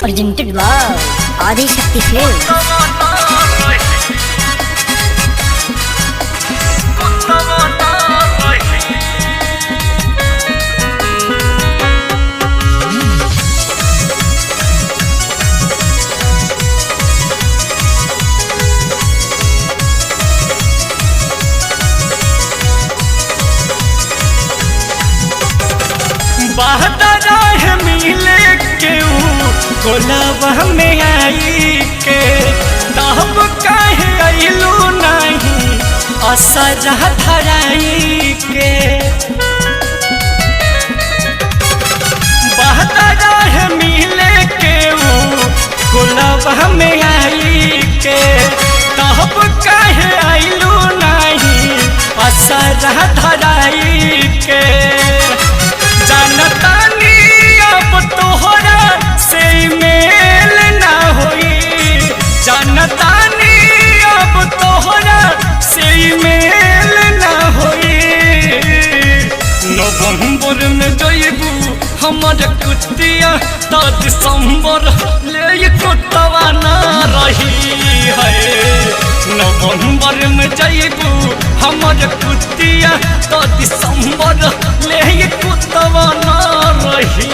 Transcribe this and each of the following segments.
Presented by Adi Shakti Films. राह मिले केहू कोलाबा में आई के तब काहे अइलू नहीं असरा धराई के बहता राह मिले केहू कोलाबा में आई के तब काहे अइलू नहीं असरा धराई के जानतानी अब तोहरा से मेल ना होई, जानतानी अब तोहरा से मेल ना होई। नवंबर में जइबू हमर कुतिया त दिसंबर ले कुतवा ना रही है। नवंबर में जइबू हमर कुतिया त दिसंबर ले कुतवा ना रही।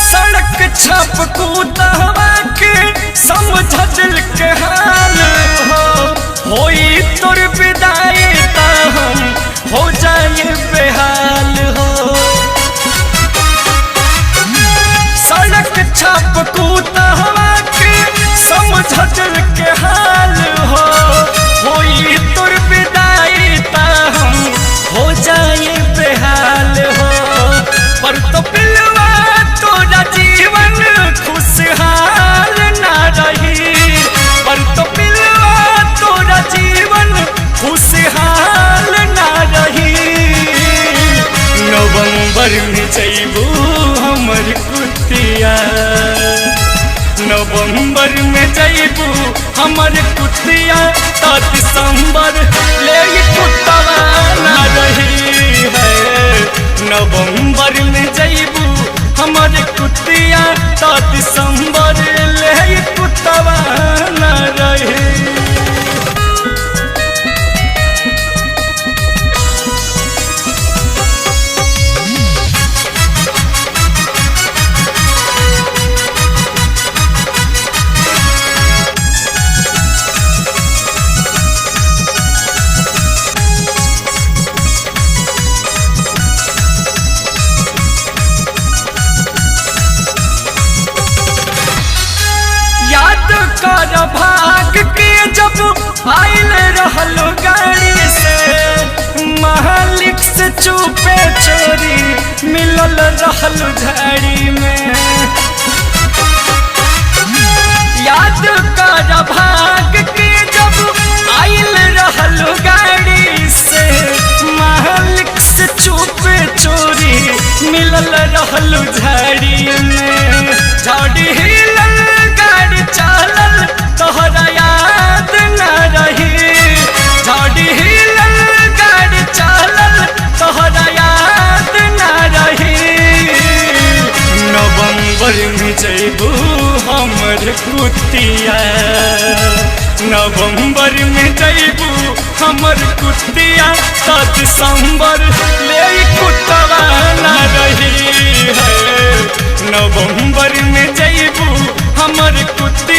सड़क छाप कूदवा के समझ दिल के हाल हो, होई तोर विदाई त हम हो जाए बेहाल हो। सड़क छाप कूदवा के समझ दिल के हाल हो, होई तोर विदाई त हम हो जाए बेहाल हो। पर तो पिलवा तोरा जीवन खुशहाल ना रही, पर तो पिलवा तोरा जीवन खुशहाल ना रही। नवंबर में जइबू हमर कुतिया, नवंबर में जइबू हमर कुतिया त दिसंबर ले कुतवा ना रही है। नवंबर में जइबू हमर कुतिया त दिसंबर ले कुतवा ना रही। याद कर भाग के जब आइल रहल गाड़ी से, मालिक से चुपे चोरी मिलल रहल झाड़ी में। याद कर भाग के जब आइल रहल गाड़ी से, मालिक से चुपे चोरी मिलल रहल झाड़ी में। झाड़ी हिलल गाड़ी चलल तोहरा याद न रही, झाड़ी हिलल गाड़ी चलल तोहरा याद न रही। नवंबर में जइबू हमर कुतिया, नवंबर में जइबू हमर कुतिया त दिसंबर ले कुतवा ना रही है। नवंबर में जइबू हमर कुतिया।